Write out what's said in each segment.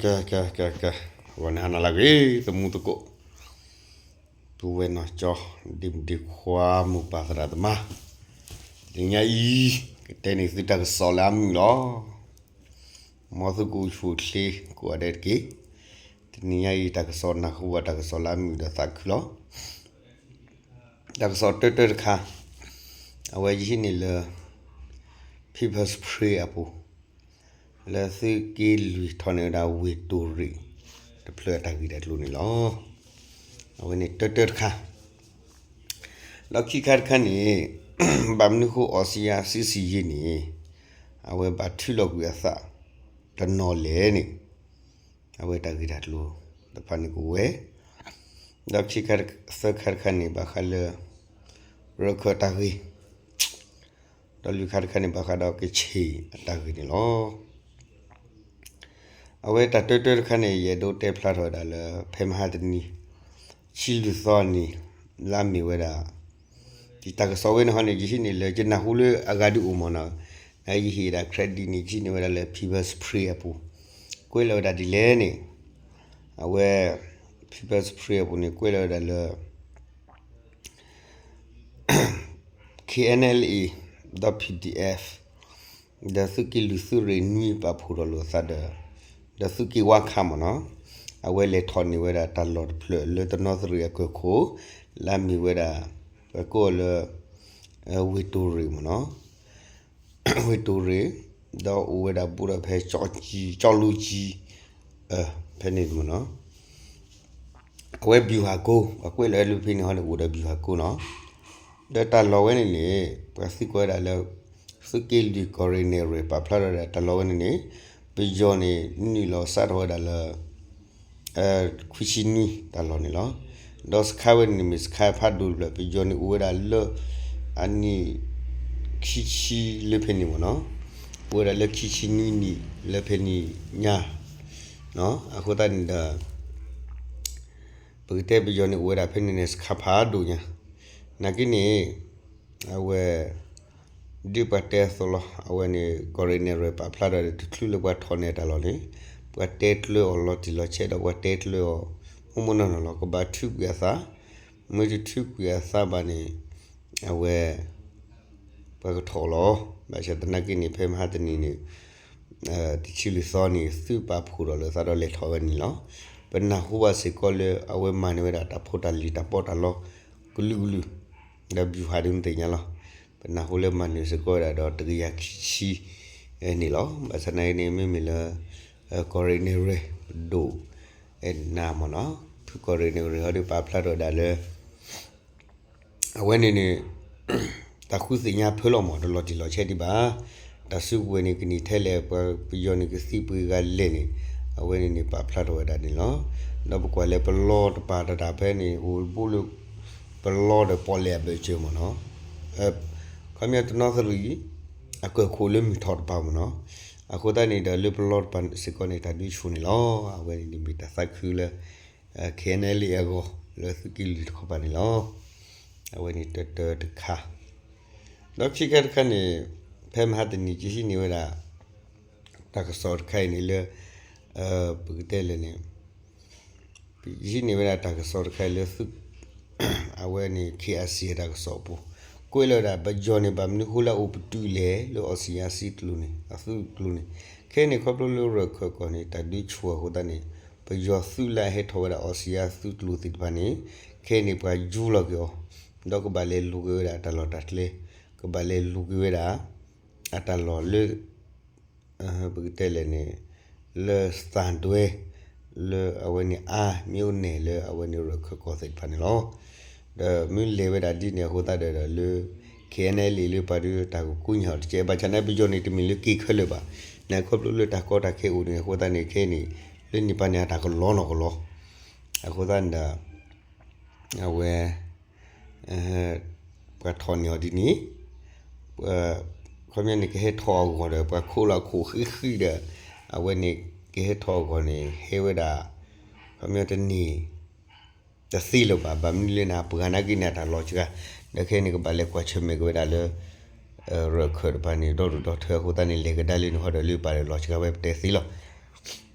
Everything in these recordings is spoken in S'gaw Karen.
ကဲ ကဲ ကဲ ကဲ, ဂီၤန့ၣ်ဟါနၤလၢအဂ့ၤ သမူသကိး, ပုၢ်ဝဲၢ်နီၢ်ကၠီ, ဒ့မုၣ်ဒ့ခွါ မိၢ်ပၢ်သရၣ်သမါ, တနံၤညါအံၤ ကတဲန့ၢ်သုတၢ်ကစီၣ်လၢအမုာ်လီၤ. မ်သုကအိၣ်ဆူၣ်အိၣ်ချ့ကိးဂၤဒဲးတက့ၢ်. တနံၤညါအံၤ တၢ်ကစီၣ်နၢ်ဟူဘၣ်တၢ်ကစီၣ်လၢအမုာ်ဒီးသးခုလီၤ. တၢ်ကစီၣ်တၢတၢတခါ, အဝဲယဟံးန့ၢ်လၢ People's Spring အပူၤ, လၢသုးက့လွံၢ်ထီၣ်န့ၢ်ဝဲဒၣ်ဝ့ၢ်တိၢ်ရ့ၣ်တဖျၢၣ်အတၢ်ဂ့ၢ်တၢ်ကျိၤန့ၣ်လီၤ. အဝဲန့ၣ်တၢတၢတခါ, ဒီးခံခါတခါန့ၣ်, ဘၣ်မနုၤဃိအီစံယါစံစံယ့န့ၣ်, အဝဲဘၣ်ထုးလီၤကွံာ်အသးတနီၤလဲၣ်န့ၣ်, အဝဲတၢ်ဂ့ၢ်တၢ်ကျိၤတဖၣ်န့ၣ်ကအိၣ်ဝဲ ဒီးခံခါ, သၢခါတခါန့ၣ် ဘၣ်ဃးလၢ ရခၢၣ်တၢ်ဂ့ၢ်, ဒီးလွံၢ်ခါတခါန့ၣ် ဘၣ်ဃးဒီးကခ့ၣ်အတၢ်ဂ့ၢ်န့ၣ်လီၤ. အဝဲတၢ်တၢတၢတခါန့ၣ် ယအဲၣ်ဒိးတဲဖျါထီၣ်ဝဲဒၣ်လၢ ဖဲမဟါတနံၤ ဆံလွံၢ်သီန့ၣ် လၢအမ့ၢ်ဝဲဒၣ် တၢ်ကစီၣ်ဝဲန့ၣ်ဟီန့ၣ် ယဟံးန့ၢ်လၢ ယနၢ်ဟူလၢအဂၤဒုးအိၣ်မ့ၢ်နီၤ, ယဟ့ၣ်ဒၣ် credit န့ၣ် ယဟံးန့ၢ်ဝဲဒၣ်လၢ People's Spring အပူၤ, ကွဲးလီၤဝဲဒၣ်ဒ်လဲၣ်န့ၣ်, အဝဲ People's Spring အပူၤန့ၣ် ကွဲးလီၤဝဲဒၣ်လၢ KNLA ဒီး PDF ဒီးသုးက့လွံၢ်သုးရ့ၣ်နွံပာ်ဖှိၣ်ထီၣ်လိာ်အသးဒီး, ဒီးသုးက့ဝါခးမ့ၢ်နီၤ, အဝဲလဲၤထီၣ်န့ၢ်ဝဲဒၣ်တၢ်လီၢ်တဖျၢၣ်လၢတနီသရံၣ်အကၢၢ်ခိၣ်, လၢအမ့ၢ်ဝဲဒၣ် ပှၤကိးအီၤလၢ ဝ့ၢ်တိၢ်ရ့ၣ်မ့ၢ်နီၤ, ဝ့ၢ်တိၢ်ရ့ၣ်, ဒီးအိၣ်ဝဲဒၣ်ဘူးဒီးဖဲ ကၠီလူကံ, ဖဲန့ၣ်မ့ၢ်နီၤ အဝဲ ဗျူဟာကုန်း, အကွဲးလီၤဝဲလၢဖဲန့ၣ်ဟီန့ၣ် အိၣ်ဒီး ဗျူဟာကုန်း နီၤ, ဒီးတၢ်လီၢ်ဝဲန့ၣ်န့ၣ် ပှၤသံကွၢ်ဝဲဒၣ်လၢ သုးက့လွံၢ်ကီၢ်ရ့ၣ်နဲၣ်ရွဲၣ် ပာ်ဖျါထီၣ်ဝဲဒၣ်တၢ်လီၢ်ဝဲန့ၣ်န့ၣ်, ပယီၤန့ၣ် နုာ်လီၤစးထီၣ်ဝဲဒၣ်လၢ ခွံဆံနွံတၢ်လီၢ်န့ၣ်လီၤ. ဒီးစခါဝဲန့ၣ်န့ၣ် မ့ၢ်စခါဖးဒိၣ်တဖျၢၣ် ပယီၤန့ၣ်အိၣ်ဝဲဒၣ်လၢ အနံၣ် ခံဆံလၢဖဲန့ၣ်မ့ၢ်နီၤ, အိၣ်ဝဲဒၣ်လၢခံဆံနွံနံၣ်လၢဖဲန့ၣ်ညါ, အဃိသတးန့ၣ်ဒီး ပကတဲပယီၤန့ၣ်အိၣ်ဝဲဒၣ်ဖဲန့ၣ်န့ၣ် စခါဖးဒိၣ်ညါ, နာ်က့န့ၣ် အဝဲ ဒ်ပှၤတဲအသိးလီၤ, အဝဲန့ၣ် ကီၢ်ရ့ၣ်နဲၣ်ရွဲၣ်ပာ်ဖျါထီၣ်ဒီး တချုးလၢပှၤထီၣ်န့ၢ်တၢ်လီၢ်န့ၣ် ပှၤတဲတြီအီၤလီၤတံၢ်လီၤဆဲးဒီး ပှၤတဲတြီအီၤ မိၢ်မိၢ်နီၢ်နီၢ်လီၤ. ကဘၣ်ထုးကွံာ်အသး, မ့ၢ်တထုးကွံာ်အသးဘၣ်န့ၣ် အဝဲ ပှၤကထီၣ်လီၤ. ဘၣ်ဆၣ်သနာ်က့န့ၣ် ဖဲမဟါတနံၤန့ၣ် တဆံလွံၢ်သီန့ၣ် သုးပာ်ဖှိၣ်ထီၣ်လိာ်သးဒီးလဲၤထီၣ်ဝဲန့ၣ်လီၤ. ပနၢ်ဟူဘၣ်စ့ၢ်ကီးလၢ အဝဲမၤန့ၢ်ဝဲဒၣ်တၢ်ဖိတၢ်လံၤတၢ်ပီးတၢ်လီ ကလုာ်ကလုာ်, ဒီး ဗျူဟာ ဒုးသ့ၣ်ညါလီၤ. ပနၢ်ဟူလၢမၤနၢၤစ့ၢ်ကီးဝဲဒၣ်ဒီးတကယၤခံဆံန့ၣ်လီၤ. ဘၣ်ဆၣ်သနာ်က့န့ၣ် မ့မ့ၢ်လၢ ကီၢ်ရ့ၣ်နဲၣ်ရွဲၣ်ဒိၣ် နၢ်မ့ၢ်နီၤ, ဖုကီၢ်ရ့ၣ်နဲၣ်ရွဲၣ်ဟီဒီးပာ်ဖျါထီၣ်ဝဲဒၣ်လၢ အဝဲန့ၣ်န့ၣ် တၢ်ဃုသ့ၣ်ညါဖၢလီၤမး တလီၤတံၢ်လီၤဆဲးဒံးဘၣ်. တၢ်စုကဝဲၤန့ၣ် ကန့ၢ်ထဲလဲၣ် ပှၤပယီၤန့ၣ် ကသံပှ့ၤဂၤလဲၣ်န့ၣ် အဝဲန့ၣ်န့ၣ် ပာ်ဖျါထီၣ်ဝဲဒၣ်န့ၣ်လီၤ. ဒီးပကွၢ်လၢပလီတပၤတဒၣ်ဖဲန့ၣ် အိၣ်ဘူးလၢ ပလီဒီးပီၣ်လဲၣ်အဘၢၣ်စၢၤမ့ၢ်နီၤ, ခီပညီတနီသရံၣ် အကၢၢ်ခိၣ်လၢမုၢ်ထီၣ်တပၤမ့ၢ်နီၤ. အဃိသတးန့ၣ်ဒီး လၢပလီတပၤစ့ၢ်ကီးန့ၣ် တၢ်ဒုးဆူၣ်န့ၣ်လီၤ. အဝဲန့ၣ်န့ၣ်မ့ၢ်တၢ်သးခုလၢ ခဲအံၤန့ၣ်လံအဂီၢ် လၢသုးက့လွံၢ်တခီပၤန့ၣ်လီၤ. အဝဲန့ၣ်တၢတၢတခါ, ဒီးခံခါတခါန့ၣ် ဖဲမဟါတနံၤ ယဟံးန့ၢ်ဝဲဒၣ် တၢ်ကစီၣ်တခါအံၤန့ၣ်လၢ ပကတဲလဲၣ်န့ၣ် ယဟံးန့ၢ်ဝဲဒၣ်တၢ်ကစီၣ်တခါအံၤလၢသုး အဝဲန့ၣ် KIC တၢ်ကစီၣ်အပူၤ ကွဲးလီၤဝဲဒၣ် ပယီၤန့ၣ် ဘၣ်မနုၤဃိလၢအအိၣ်ပတုာ်လဲၣ် လၢအီစံယါစံကျိၤန့ၣ် အသုးကျိၤန့ၣ်, ခဲအံၤန့ၣ် ခီဖျိလၢရၢၢ်ခၢၣ်ကီၢ်န့ၣ် တၢ်ဒုးဆူၣ်အဃိသတးန့ၣ် ပယီၤသုးလၢအဟဲထီၣ်ဝဲဒၣ်အီစံယါသုးကျိၤသ့ၣ်တဖၣ်န့ၣ် ခဲအံၤန့ၣ် ပှၤယူလီၤက့ၤအီၤ ဒီးကဘၣ်လဲၤလူၤက့ၤဝဲဒၣ်တၢ်လီၢ်တၢ်ကျဲ, ကဘၣ်လဲၤလူၤက့ၤဝဲဒၣ် အတၢ်လီၢ်လၢ ပကတဲလဲၣ်န့ၣ် လၢသံတွဲ လၢအဝဲန့ၣ်အါ မ့ၢ်အိၣ်နဲၣ်လၢအဝဲန့ၣ်ရၢၢ်ခၢၣ်ကီၢ်သ့ၣ်တဖၣ်န့ၣ်လီၤ. ဒီးမ့ၢ်လဲၤဝဲဒၣ်ဒ်န့ၣ်အဃိသတးဒီး လၢ ခဲအံၤန့ၣ်လံ လၢပှၤဒုးတၢ်ကကူၣ်ညါအီၤတကဲ ဘၣ်ဆၣ်န့ၣ် ပယီၤန့ၣ် တမ့ၢ်လၢက့ၤခဲလၢာ်ဘၣ်. န့ၣ်ခီဖျိလၢတၢ်ကီတၢ်ခဲအိၣ်န့ၣ်အဃိသတးန့ၣ် ခဲအံၤန့ၣ် လၢန့ၣ်ပၤန့ၣ် အတၢ်ကလီနီၢ်ကလီ အဃိသတးန့ၣ်ဒီး အဝဲ ပှၤထီၣ်န့ၢ်အီၤဒ်န့ၣ်, ခီပညီန့ၣ် ကဟဲထီၣ်အဂီၢ်ဒီး ပှၤခိးလီၤခိးဃံးဃံးဒီး အဝဲန့ၣ် ကဟဲထီၣ်အဂီၢ်န့ၣ် ဟဲဝဲဒၣ် ခီပညီတန့ၢ် တသ့လၢၤဘၣ်. ဘၣ်မနုၤလဲၣ်န့ၣ် အပှၤနာ်က့န့ၣ် အတၢ်လီၤစှၤ, ဒီးခဲအံၤန့ၣ် ကဘၣ်လဲၤကွၢ်ဆၢၣ်မဲာ်က့ၤဝဲဒၣ်လၢ ရၢၢ်ခၢၣ်တဖၣ်န့ၣ် ဒီဒူၣ်ဒီထၢအဃိသတးန့ၣ် လဲၤကဒါလၢန့ၣ်ဟီဒီး လၢပာ်လီၤစှၤဝဲပတဲသ့လီၤ.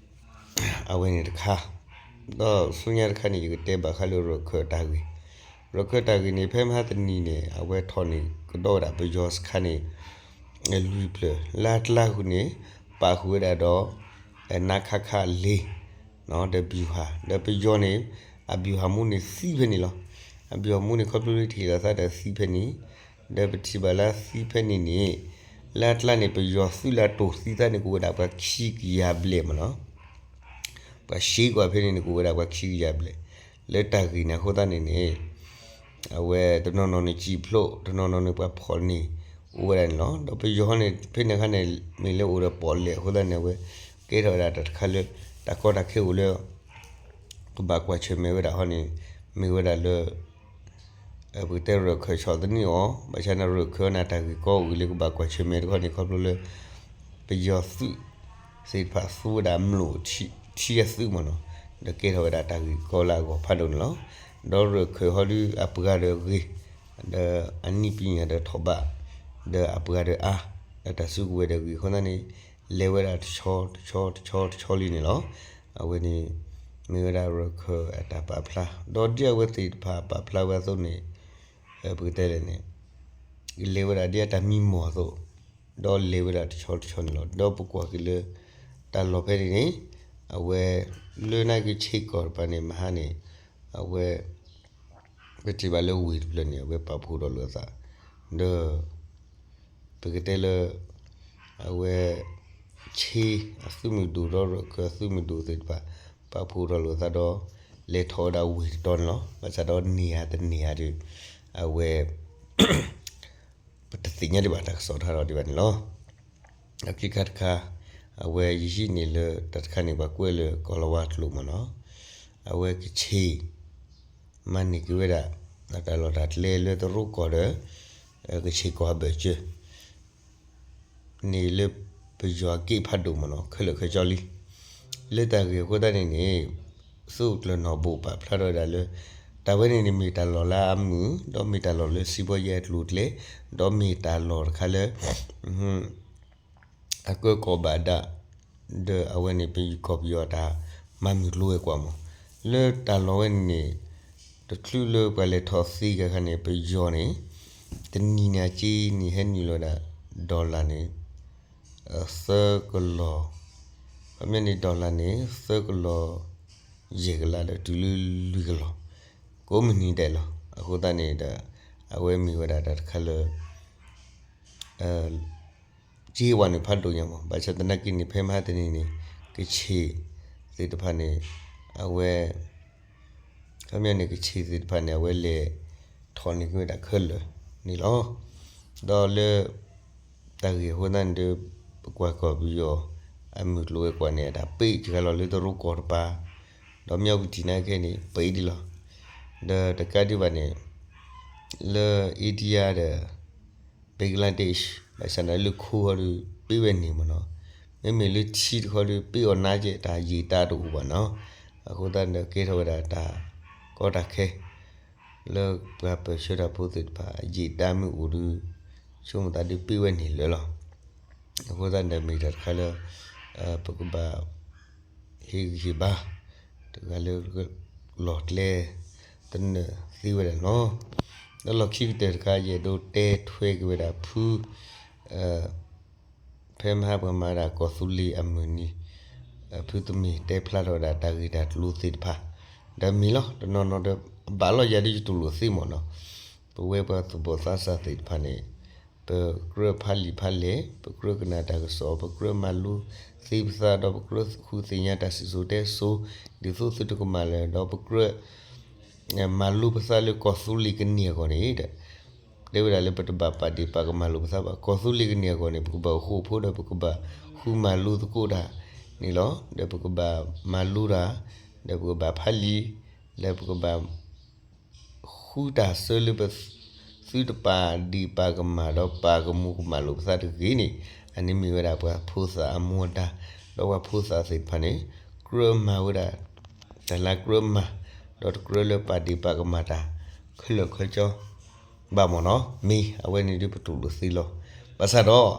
အဝဲန့ၣ်တခါ, ဒီးဆူညါတခါန့ၣ် ယကတဲဘၣ်ဃးလၢရၢၢ်ခၢၣ်အတၢ်ဂ့ၢ်, ရၢၢ်ခၢၣ်အတၢ်ဂ့ၢ်န့ၣ် ဖဲမဟါတနံၤန့ၣ် အဝဲထီၣ်န့ၢ်ကဒီးဝဲဒၣ်ပယီၤစခါန့ၣ် လွံၢ်ဖျၢၣ် လၢအကျါဃုာ်န့ၣ် ပာ်ဃုာ်ဝဲဒၣ်ဒီး နခခ လ့ ဒီး ဗျူဟာ ဒီးပယီၤန့ၣ် အဗျူဟာမှူးန့ၣ်သံဖဲန့ၣ်လီၤ. အဗျူဟာမှူးန့ၣ် ခီဖျိလၢတဟ့ၣ်လီၤသးဒီးသံဖဲန့ၣ်, ဒီးပထံၣ်ဘၣ်လၢသံဖဲန့ၣ်န့ၣ် လၢအကျါန့ၣ် ပယီၤသုးလၢအတိာ်သံသးန့ၣ် ကအိၣ်ဝဲဒၣ်ပှၤခံကယၤဘျဲၣ်မ့ၢ်နီၤ, ပှၤရှဲကွၢ်ဖဲန့ၣ်န့ၣ် ကအိၣ်ဝဲဒၣ်ပှၤခံကယၤဘျဲၣ် လၢတၢ်ဂ့ၢ်န့ၣ်အဃိသတးန့ၣ်န့ၣ် အဝဲတနီၤနီၤန့ၣ်စံၣ်ဖျိး, တနီၤနီၤန့ၣ်ပှၤဖီၣ်န့ၢ် အိၣ်ဝဲဒၣ်န့ၣ်လီၤ. ဒီးပယီၤန့ၣ် ဖဲန့ၣ်အခါန့ၣ် မ့ၢ်လၢအိၣ်ဒီးပီၣ်လဲၣ်အဃိသတးန့ၣ် အဝဲကဲထီၣ်ဝဲဒၣ်တၢ်တခါလၢ တၢ်ကီတၢ်ခဲအိၣ်လၢ ကဘၣ်ကွၢ်ဆၢၣ်မဲာ်ဝဲဒၣ်ဟီန့ၣ် မ့ၢ်ဝဲဒၣ်လၢ ပကတဲရၢၢ်ခၢၣ်ဆီၣ်သနံးအီၤ, ဘၣ်ဆၣ်န့ၣ်ရၢၢ်ခၢၣ်န့ၣ် တၢ်ဂ့ၢ်ကီအိၣ်လၢကဘၣ်ကွၢ်ဆၢၣ်မဲာ်တခီန့ၣ် ခီဖျိလၢ ပယီၤသုးသ့ၣ်တဖၣ်သူဝဲဒၣ်မျိာ် ထံအသုးမ့ၢ်နီၤ, ဒီးကဲထီၣ်ဝဲဒၣ်တၢ်ဂ့ၢ်ကီလၢအဂီၢ်ဖးဒိၣ်န့ၣ်လီၤ. ဒီးရၢၢ်ခၢၣ်ဟီဒုးအပှၤဒီးဂ့ၤ, ဒီးအနံၣ်ပံၤညါဒီးထီၣ်ဘး, ဒီးအပှၤဒီးအါ, ဒီးတၢ်စုကဝဲၤဒီးဂ့ၤအဃိသတးန့ၣ် လဲၤဝဲဒၣ်တဆီတဆီတဆီတဆီလံန့ၣ်လီၤ. အဝဲန့ၣ် မ့ၢ်ဝဲဒၣ်ရၢၢ်ခၢၣ်အတၢ်ပာ်ဖျါ, ဒီးဒ်အဝဲသ့ၣ်တဖၣ်ပာ်ဖျါဝဲအသိးန့ၣ် ပကတဲလဲၣ်န့ၣ် လဲၤဝဲဒၣ်ဒ်အတၢ်မံမီၢ်အသိး, ဒီးလဲၤဝဲဒၣ်တဆီတဆီန့ၣ်လီၤ. ဒီးပကွၢ်က့ၤလၢ တၢ်လီၢ်ဖဲန့ၣ်န့ၣ် အဝဲ လၢနာ်က့ဆ့ကီၢ်တပၤန့ၣ် မဟါန့ၣ် အဝဲ ပထံၣ်ဘၣ်လၢဝ့ၢ်တဖျၢၣ်န့ၣ် အဝဲပာ်ဖှိၣ်ထီၣ်လိာ်အသး, ဒီး ပကတဲလၢ အဝဲ ဆ့အသုးမုၢ်ဒိၣ်ဒီးရၢၢ်ခၢၣ်အသုးမုၢ်ဒိၣ်သ့ၣ်တဖၣ် ပာ်ဖှိၣ်ထီၣ်လိာ်အသးဒီး လဲၤထီၣ်ဝဲဒၣ်ဝ့ၢ်တတီၤန့ၣ်လီၤ. ဘၣ်ဆၣ်ဒီးန့ၢ်ဧါတန့ၢ်ဧါဒီး အဝဲ ပတသ့ၣ်ညါဒံးဘၣ် တၢ်ကစီၣ်ထါထီၣ်ဒံးဘၣ်န့ၣ်လီၤ. အခံခါတခါ အဝဲယဟံးန့ၢ်လၢတၢ်တခါန့ၣ် ပှၤကွဲးလၢကီၢ်လီၤဝါကျိာ်မ့ၢ်နီၤ, အဝဲကဆ့ၣ် မၤန့ၢ်က့ၤဝဲဒၣ် အတၢ်လီၢ်တၢ်ကျဲလၢတရူးကီၢ်ဒီး ကဆ့ၣ်ကီၢ်အဘၢၣ်စၢၤ န့ၣ်လၢပယီၤအက့ၢ်ဖးဒိၣ်မ့ၢ်နီၤ ခဲလၢာ်ခဲဆ့လံ. လၢတၢ်ဂ့ၢ်အဃိသတးန့ၣ်န့ၣ် သုးကျၢၢ်နီၣ်ဘိၣ်ပာ်ဖျါထီၣ်ဝဲဒၣ်လၢ တၢ်ဝဲန့ၣ်န့ၣ် မ့ၢ်တၢ်လီၢ်လၢအမုာ် ဒီးမ့ၢ်တၢ်လီၢ်လၢစံးဘီယဲအကျိၤအကျဲ ဒီးမ့ၢ်တၢ်လီၢ်တခါလၢ အကၢကီၢ်ဘၣ်ဒၣ် ဒီးအဝဲန့ၣ်ပယီၤကီၢ်ပယီၤအတၢ်မၤမုၢ်ကျိၤဝဲၤကွာ်မး လၢတၢ်လီၢ်ဝဲန့ၣ်န့ၣ် တချုးလၢပှၤလဲၤထီၣ်သ့က့ၤအခါန့ၣ် ပယီၤန့ၣ် တနံၤန့ၣ်အက့န့ၣ် ဟဲနုာ်လီၤဝဲဒၣ် dollar န့ၣ် သၢကလီၤ, ခီပညီန့ၣ် dollar န့ၣ် သၢကလီၤ ယဲၢ်ကလးဒီးတုၤလၢလွံၢ်ကလီၤ ကိးမုၢ်နံၤဒဲးလီၤ. အဃိသတးန့ၣ်ဒီး အဝဲမ့ၢ်ဝဲဒၣ်တၢ်တခါလၢ က့ဝဲန့ၣ်ဖးဒိၣ်ညါမး ဘၣ်ဆၣ်သနာ်က့န့ၣ် ဖဲမဟါတနံၤန့ၣ် ကဆ့ၣ်သ့ၣ်တဖၣ်န့ၣ် အဝဲ ခီပညီန့ၣ် ကဆ့ၣ်သ့ၣ်တဖၣ်န့ၣ် အဝဲလဲၤထီၣ်န့ၢ်က့ၤဝဲဒၣ်ခဲလၢာ်န့ၣ်လီၤ. ဒီးလၢ တၢ်ဂ့ၢ်အဃိသတးန့ၣ်ဒီး ပကွၢ်ကီၢ်ပယီၤ အမုၢ်ကျိၤဝဲၤကွာ်န့ၣ် အတၢ်ပ့းစှၤလီၤလၢတရူးကီၢ်တပၤ ဒီးမ့ၢ်အပူၤတံၢ်နာ်က့န့ၣ် ပ့းဒံးလီၤ. ဒီးတကးဒံးဘၣ်န့ၣ် လၢ India ဒီး Bangladesh ဘၣ်ဆၣ်န့ၣ်လၢခိအီၤဒီး ပ့းဝဲန့ၣ်မ့ၢ်နီၤ, မ့မ့ၢ်လၢထံတခီဒီး ပ့းအီၤနါကဲ တၢ်ယံာ်တၢ်တအိၣ်ဘၣ်နီၤ. အဃိသတးန့ၣ်ဒီး ကဲထီၣ်ဝဲဒၣ်တၢ်ကီတၢ်ခဲ လၢပှၤပၢၢ်ဆၢတၢ်ဖိသ့ၣ်တဖၣ် အယံာ်တၢ်မ့ၢ်အိၣ်ဒီး ဆိကမိၣ်သးဒီးပ့းဝဲန့ၣ်လၢာ်လီၤ. အဃိသတးန့ၣ်ဒီး မ့ၢ်တၢ်တခါလၢ ပကဘၣ် ဟ့ၣ်ဂံၢ်ဟ့ၣ်ဘါ တဂၤလၢ လီၢ်ကျဲ သနၢၣ်သ့ဝဲဒၣ်န့ၣ်လီၤ. ဒီးလီၢ်ခံကတၢၢ်တခါ ယအဲၣ်ဒိးတဲထွဲက့ၤဝဲဒၣ်ဖု ဖဲမဟါပှၤမၤဒၣ်ကီၢ်သူလ့ၤအမုၢ်နံၤ ဖုသမ့ၢ်တဲဖျါထီၣ်ဝဲဒၣ်တၢ်ဂ့ၢ်တၢ်ကျိၤသ့ၣ်တဖၣ် ဒီးမ့ၢ်လီၤ တနီၤနီၤဒီး ဘၣ်လီၤယၤဒ်ယတူၢ်လိာ်သ့မ့ၢ်နီၤ. ပဝဲပှၤသူၣ်ဘီၣ်သးစၢ်သ့ၣ်တဖၣ်န့ၣ် ပကြၢးဖးလံာ်ဖးလဲၢ် ပကြၢးကနၣ်တၢ်ကစီၣ် ပကြၢးမၤလိသ့ပသး ဒီးပကြၢးဃုသ့ၣ်ညါတၢ်စံၣ်စိၤတဲစိၤ ဒ်သိးသုတကမၣ်လၢၤ ဒီးပကြၢး မၤလိပသးလၢကီၢ်သူလ့ၤကန့ၢ်အဂီၢ်န့ၣ်ဒီး တဲဝဲဒၣ်လၢပတဘၣ်ပာ်ဒ့ၣ်ပာ်ကမၣ်လိာ်ပသးဘၣ်. ကီၢ်သူလ့ၤကန့ၢ်အဂီၢ်န့ၣ် ပကဘၣ်အိၣ်ဃူအိၣ်ဖိးဒီးပကဘၣ်ဃုမၤလိသကိးတၢ်န့ၣ်လီၤ. ဒီးပကဘၣ်မၤလိတၢ် ဒီးပကဘၣ်ဖးလံာ် ဒီးပကဘၣ် ဃုတၢ်ဆၢလၢပ သုတပာ်ဒ့ၣ်ပာ်ကမၣ်ဒီးပာ်ကမူၤကမၣ်လိာ်ပသးတဂ့ၤန့ၣ် အန့ၣ်မ့ၢ်ဝဲဒၣ်ပှၤဖိသၣ်အမူအဒါ ဒီးပှၤဖိသၣ်သ့ၣ်တဖၣ်န့ၣ် ကြၢးမၤဝဲဒၣ် တၢ်လၢကြၢးမၤ ဒီးတကြၢးလၢပာ်ဒ့ၣ်ပာ်ကမၣ်တၢ် ခဲလၢာ်ခဲဆ့ ဘၣ်မ့ၢ်နီၤ မ့ၢ်အဝဲန့ၣ်ဒ်ပတူၢ်လိာ်သ့လီၤ. ဘၣ်ဆၣ်ဒီး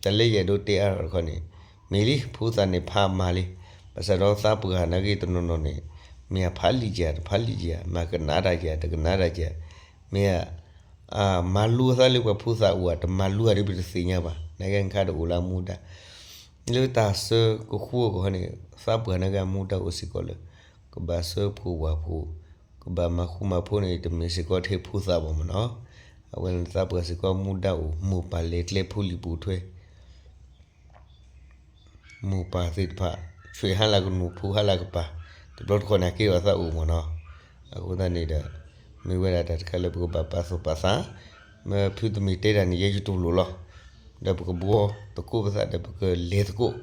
တၢ်လၢယအဲၣ်ဒိးတဲအါထီၣ်တခီန့ၣ် မ့ၢ်လံ ဖိသၣ်န့ၣ်ဖးမၤလံ, ဘၣ်ဆၣ်ဒီးသးပှၢ်နာ်က့တနီၤနီၤန့ၣ် မ့ၢ်အဖးလံာ်က့ၤ တဖးလံာ်က့ၤ မ့ၢ်ကနၣ်တၢ်က့ၤ တကနၣ်တၢ်က့ၤ မ့ၢ် မၤလိသးလၢပှၤဖိသၣ်အိၣ်ဧါ တမၤလိဧါဒီးပတသ့ၣ်ညါဘၣ်. နာ်က့ခါတအိၣ်လၢအမူဒါ လၢတၢ်ဆၢကဃူအဂီၢ်န့ၣ် သးပှၢ်နာ်က့အမူဒါအိၣ်စ့ၢ်ကီးလၢ ကဘၣ်ဆှၢဖိဝၤဖိ, ကဘၣ်မၤဃူမၤဖိးန့ၣ် တမ့ၢ်စ့ၢ်ကီးထဲဖိသၣ်ဘၣ်မ့ၢ်နီၤ. အဝဲန့ၣ်သးပှၢ်စ့ၢ်ကီးမူဒါအိၣ် မိၢ်ပၢ်လဲၤကျဲဖိလံၤပူၤထွဲ မိၢ်ပၢ်သ့ၣ်တဖၣ် ဆွဲးဟါလၢကနူၤ ဖူဟါလၢကပၤ တဘျီတခီၣ်န့ၣ် ကဲထီၣ်သးအိၣ်မ့ၢ်နီၤ. အဃိသတးန့ၣ်ဒီး မ့ၢ်ဝဲဒၣ်တၢ်တခါလၢပကဘၣ်ပာ်သူၣ်ပာ်သး, မ့ၢ်ဖုတမ့ၢ်တဲတၢ်န့ၣ် ယဲယတူၢ်လိာ်လီၤ. ဒီးပကဘှီသကိးပသးဒီးပကလဲၤသကိး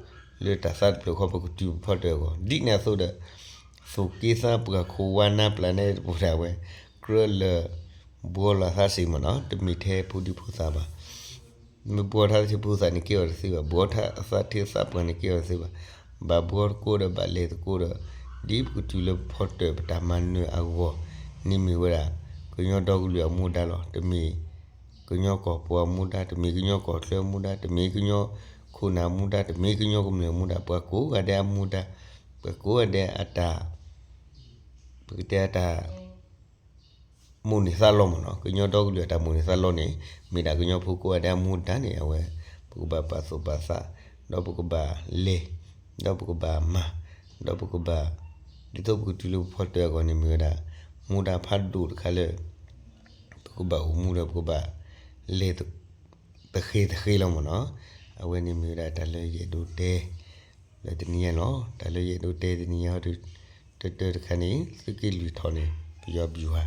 လၢတၢ်သးတဖျၢၣ်ဃီ ပကတုၤပဖီတၢၣ်အဂီၢ် ဒ်န့ၣ်အသိးဒီး သိၣ်က့သးပှၢ်ခိၣ်ဝါနါပျၢ်နဲတပူၤဒၣ်ဝဲ ကြၢးလၢ ဘှီလီၤသးစ့ၢ်မ့ၢ်နီၤ တမ့ၢ်ထဲဖိဒံဖိသၣ်ဘၣ်. မ့ၢ်ဘှီထီၣ်သးထဲဖိသၣ်န့ၣ်ကဲအီၤတသ့ဘၣ်, ဘှီထီၣ်သးထဲသးပှၢ်န့ၣ်ကဲအီၤတသ့ဘၣ်. ဘၣ်ဘှီသကိးဒီးဘၣ်လဲၤသကိးဒီး ဒ်ပကတုၤလၢပဖီတၢၣ်ပတၢ်မၤနၢၤအဂီၢ်န့ၣ်မ့ၢ်ဝဲဒၣ် ကညီဒီကလုာ်အမူဒါလီၤ. တမ့ၢ် ကညီကီၢ်ပှၤအမူဒါ, တမ့ၢ်ကညီကီၢ်ချၢအမူဒါ, တမ့ၢ်ကညီခိၣ်နၢ်အမူဒါ, တမ့ၢ်ကညီကမျၢၢ်အမူဒါ, ပှၤကိးဂၤဒဲးအမူဒါ, ပှၤကိးဂၤဒဲးအတၢ် ပကတဲအတၢ် မိၣ်န့ၢ်သးလီမ့ၢ်နီၤ. ကညီဒီကလုာ်အတၢ်မိၣ်န့ၢ်သးလီန့ၣ် မ့ၢ်ဒၣ်ကညီဖိကိးဂၤဒဲးအမူဒါန့ၣ် အဝဲ ပကဘၣ်ပာ်သူၣ်ပာ်သး, ဒီးပကဘၣ်လဲၤ, ဒီးပကဘၣ်မၤ, ဒီးပကဘၣ် ဒ်သိးပကတုၤလၢပဖီတၢၣ်အဂီၢ်န့ၣ်မ့ၢ်ဝဲဒၣ် မူဒါဖးဒိၣ်တခါလၢ ပကဘၣ်အိၣ်မူဒီးပကဘၣ်လဲၤ တဃ့တဃ့လီၤမ့ၢ်နီၤ. အဝဲန့ၣ်မ့ၢ်ဝဲဒၣ်တၢ်လၢယအဲၣ်ဒိးတဲ လၢတနံၤညါလီၤ. တၢ်လၢယအဲၣ်ဒိးတဲတနံၤညါဟီဒီး တၢတၢတခါန့ၣ် သုးက့လွံၢ်ထီၣ်န့ၣ် ပယီၤဘံၣ်ဟါ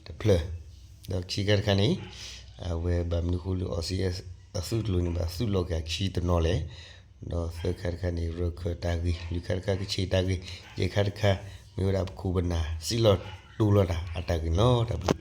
တဖျၢၣ်, ဒီးခံခါတခါန့ၣ် အဝဲဘၣ်မနုၤဃိလၢ အီစံအသုးကျိၤန့ၣ် ဘၣ်သုးလီၤက့ၤခံတနီၤလဲၣ်, ဒီးသၢခါတခါန့ၣ် ရၢၢ်ခၢၣ်တၢ်ဂ့ၢ်, လွံၢ်ခါတခါ ကဆ့ၣ်တၢ်ဂ့ၢ်, ယဲၢ်ခါတခါ မ့ၢ်ဝဲဒၣ်ပခိၣ်ပနၢ် စံးလီၤတိၤလီၤတၢ်အတၢ်ဂ့ၢ်န့ၣ်လီၤ. တၢ်ဘျုး